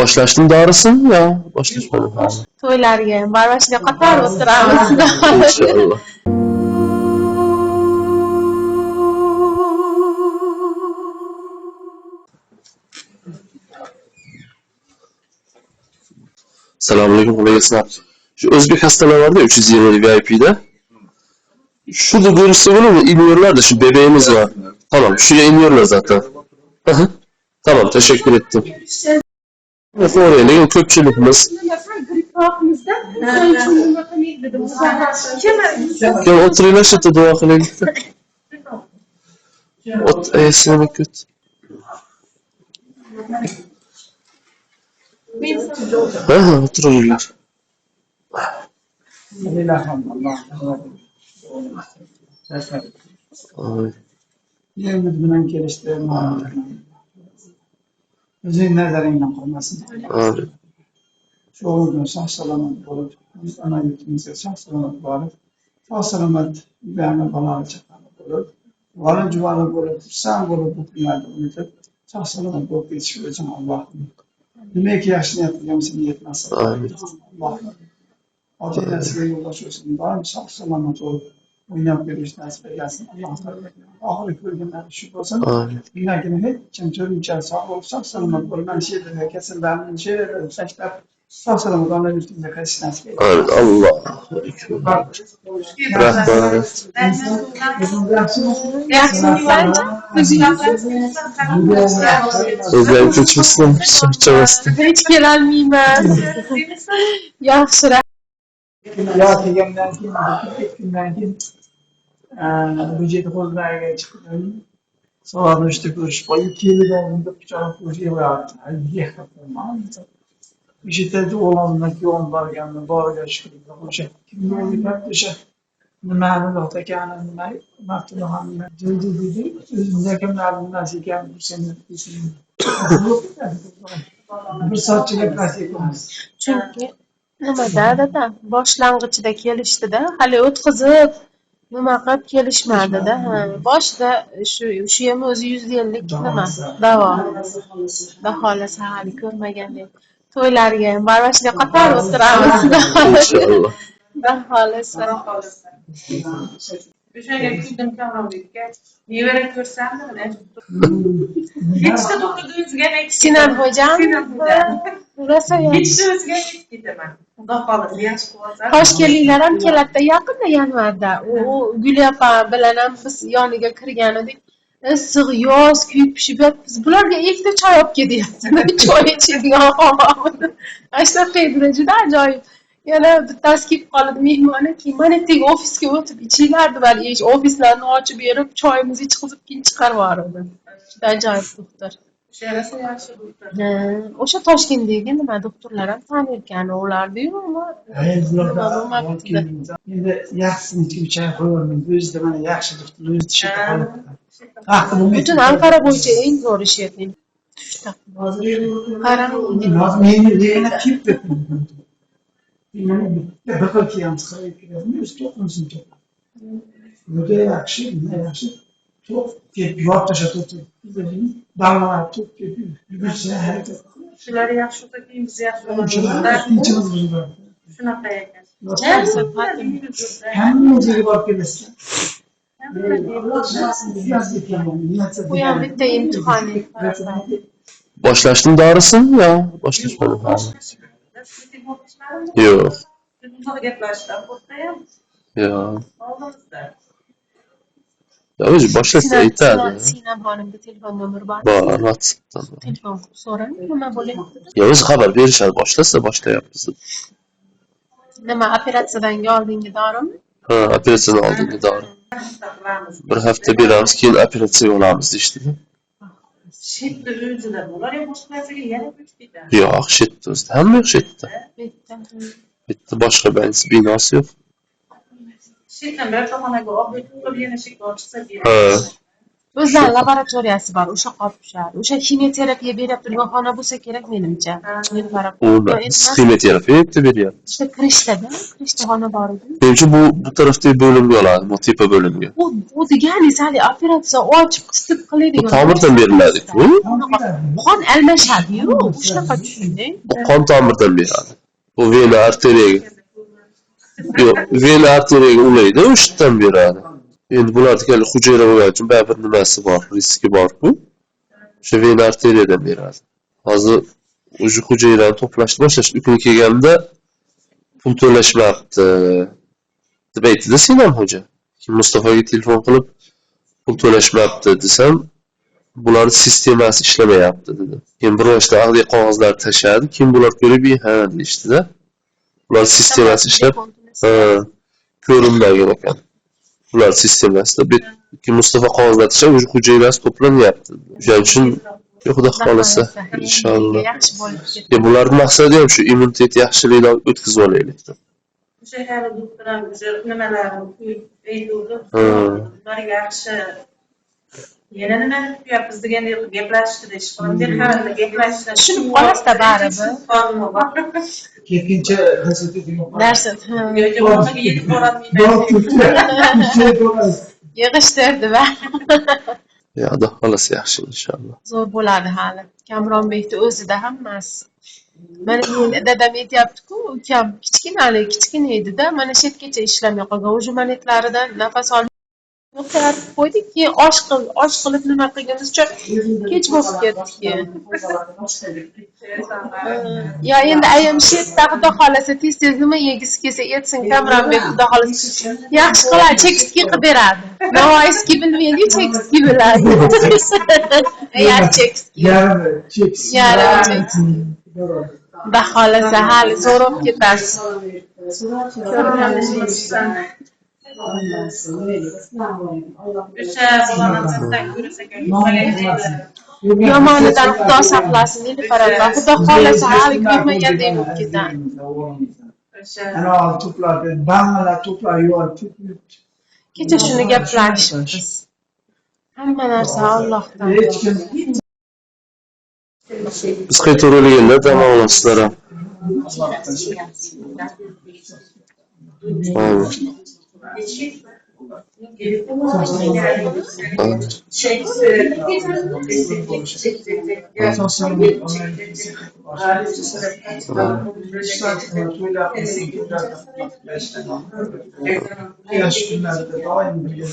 Boshlashdim dorisini yo boshlashmadim hali. To'ylarga ham barvashga qator o'tiramiz. Inshaalloh. Assalomu alaykum, qo'lga. Şu Özbek hastalar vardı ya 320 VIP'de. Şurada görüşse olur mu? İniyorlar da şu bebeğimiz var. Tamam, şuraya iniyorlar zaten. Hı hı. Tamam, teşekkür ettim. Evet, oraya ne ko'pchilikimiz. Gel oturaylar şu yerda dua qilaylik. Ot esini kut. Ha ha, oturinglar. Ay. Yerimiz bilan kelishdi. O'zing nazaringdan qolmasin. Amin. Shu o'g'il sog' salomat bo'lib, biz ona yurtimizga sog' salomat borib, sog' salomat uylarni bolali chaqali bo'lib, vali juvali bo'lib, xursand bo'lib bu kunlarni unutib, sog' salomat bo'lib ketish uchun Allohim nimaki yaxshi niyat qilgan bo'lsa niyat nasib Amin. Allohim ota onasiga yo'ldosh bo'lsin, doim sog' salomat bo'lib o'ynab yurish nasib etsin. Alloh oxiri ko'rganlari shu bo'lsin. Amin. Undan keyin hech kim cho'rincha sog' bo'lib, sog' salomat bo'lib, mana shu yerda kasallarni shu yerda tashlab, sog' salomat ona yurtimizga qaytish nasib etsin. Amin. Allohu akbar. Rahmat. Yaxshimisiz? O'zlaring tinchmisizlar? Charchamasdan. Hech kelolmayman. Yaxshi. Yo kelgandan keyin, 2 kundan keyin byudjet qo'zg'aga chiqdim. Soat 3da ko'rishib qoldik. Kelib oldimda pichoq ko'rishga o'sha yerda o'g'limni kuyovim borganini boriga shukur o'sha kimni o'sha nimani akani nima Maftunaxon dedi dedi o'zimiz akamlarni nimasi ekan bu seni bir soatcha gaplashdik. Chunki nimada dada boshlang'ichida kelishdida, hali o'tkazib nima qilib kelishmadida. Ha, boshida shu ham o'zi 150 nima davo. Xudo xohlasa hali ko'rmagandek. To'ylarga ham barvashga qator o'tiramiz. Inshaalloh. Xudo xohlasa. O'shanga kuldim Kamronbekka. Nevara ko'rsam nima? Kechda doktorda o'ziga ham aytib Sinan hojam. Sinan hojam. Rosa yaxshi. Kechda o'ziga ham aytib ketaman. Xudo xohlasa yaxshi qilib olsa. Toshkentliklar ham keladida yaqinda yanvarda. U Guli opa bilan ham biz yoniga kirgan edik. Issiq yoz kuyib pishib yotibmiz. Bularga ikkita choy olib kelyapti. Choy ichadigan havo. Ana shunaqa edi, juda ajoyib. Yana bittasi kelib qoldi mehmoni, keyin mana ertaga ofisga o'tib ichinglar deb hali ofislarni ochib berib, choyimizni ichqizib keyin chiqarib yubordi. Juda ajoyib doktor. O'sha rosa yaxshi doktor. O'sha Toshkentdagi nima doktorlar ham tanirkan ularni-yu, nima bo'lmabdi. Endi yaxshisini ichib choy qo'yavermaydi. O'zida mana yaxshi doktor o'zi tishida qolibdi. Vaqti bo'lmaydi. Butun Anqara bo'yicha eng zo'r ish edi. Tushda. Qarang. Hozir meni yana tepdi. Meni bitta bir xil kiyamiz qilib keladimi? O'zi to'qimsin to'q. Juda yaxshi, nima yaxshi. To'q tepib yorib tashlab to'q. Damlar to'q tepib yugursa harakat qilib. Shular yaxshi bo'lsa keyin biz yaxshi bo'lamiz. Tinchimiz buziladi. Shunaqa ekan. Hamma joyga borib kelasiz. Bu ham bitta imtihon. Boshlashdim dorisini yo boshlashmadim hali. Yo'q. Uzoq gaplashdi, qo'rqayam. Yo'q. Oldimizda. Ya o'zi boshlasa aytadi. Sinan xonimda telefon nomeri bor. Bor, WhatsAppdan. Telefon qilib so'rang, nima bo'lyapti deb. Ya o'zi xabar berishadi, boshlasa boshlayapmiz deb. Nima operatsiyadan oldingi dorimi? Ha, operatsiyadan oldingi dori. Bir hafta beramiz, keyin operatsiyaga olamiz deyishdida. Shetda o'zida bo'lar, yo boshqa narsaga yana ko'chib ketadi. Yo'q, shetda o'zida. Hamma yo'q shetda. Bitta. Bitta boshqa binosi yo'q. Shetdan birorta xonaga olib o'tib, yana shetga olib chiqsa Ha. beradi. O'zlari laboratoriyasi bor, o'sha qolib tushadi. O'sha ximiya berib turgan xona bo'lsa kerak menimcha. Nilufar opa. U ximiya beryapti. O'sha kirishda-da, kirishda xona bor edi. Menimcha bu tarafdagi bo'limga oladi, bu tepa bo'limga. U degani hali operatsiya ochib, qisib Bu qiladigan. tomirdan beriladi-ku. Qon almashadi-yu, shunaqa tushunding. Bu qon tomirdan beradi. Bu vena arteriyaga. Yo'q, vena arteriyaga ulaydi, o'sha beradi. Endi bularniki hali hujayra bo'lgani uchun baribir nimasi bor, riski bor-ku. O'sha vena arteriyadan beradi. Hozir o'sha hujayrani to'plashni boshlashdi. U kuni kelganda pul to'lashmabdi deb aytdi-da Sinan xo'ja. Keyin Mustafoga telefon qilib pul to'lashmabdi desam, bularni sistemasi ishlamayapti dedi. Keyin bir boshda aqliy qog'ozlar tashladi, keyin bular ko'rib, ha deyishdida. Bular sistemasi ishlab ko'rinmagan ekan. Bular sistemasida keyin Mustafa qog'ozlar tashlab, o'sha hujayrasi to'planyapti. O'shaning uchun Xudo xolasa inshaalloh. Yaxshi bo'lib ketdi. Ya bularning maqsadi ham shu immunitet yaxshilikni o'tkazib olaylik deb. O'sha hali doktor ham o'sha nimalarni qo'yib aytuvdi. Ular yaxshi. Yana nimani kutyapmiz degandek gaplashishdi ishqilib. Har gaplashishdi. Tushunib qolasizda baribir. Ketguncha Narsa Yetib borolmayman. yig'ishtirdi va Ya Xudo xolasa yaxshi inshaalloh. Zo'r bo'ladi hali. Kamronbekni o'zida hammasi. Mana men dadam aytyapti-ku, ukam kichkinalik, kichkina edi-da, mana shu yergacha ishlamay qolgan. Уже monetlaridan nafas olmay to'xtatib qo'ydik, keyin osh qil, osh qilib nima qilgunimizcha kech bo'lib ketdi keyin. Yo endi ayam shu yerda Xudo xolasa tez-tez nima yegisi kelsa etsin Kamronbek Xudo xolasa. Yaxshi qiladi, chekistki qilib beradi. Navoiyskiy bilmaydi, chekistki biladi. Yarim chekistki. Yarim chekistki. Yarim chekistki. Xudo xolasa hali zo'r bo'lib ketasiz. O'sha bolani ko'rsa Yomonidan Xudo saqlasin, Nilufar opa. Xudo xolasa hali ko'rmagandek bo'lib ketadi. Ana to'plab, bammalar to'plab yuborib. Kecha shuni gaplashibmiz. Hamma narsa Allohdan. Hech kim Biz qaytaveraylik dam olasizlar ham. Amin. Yaxshi kunlarda doim birga.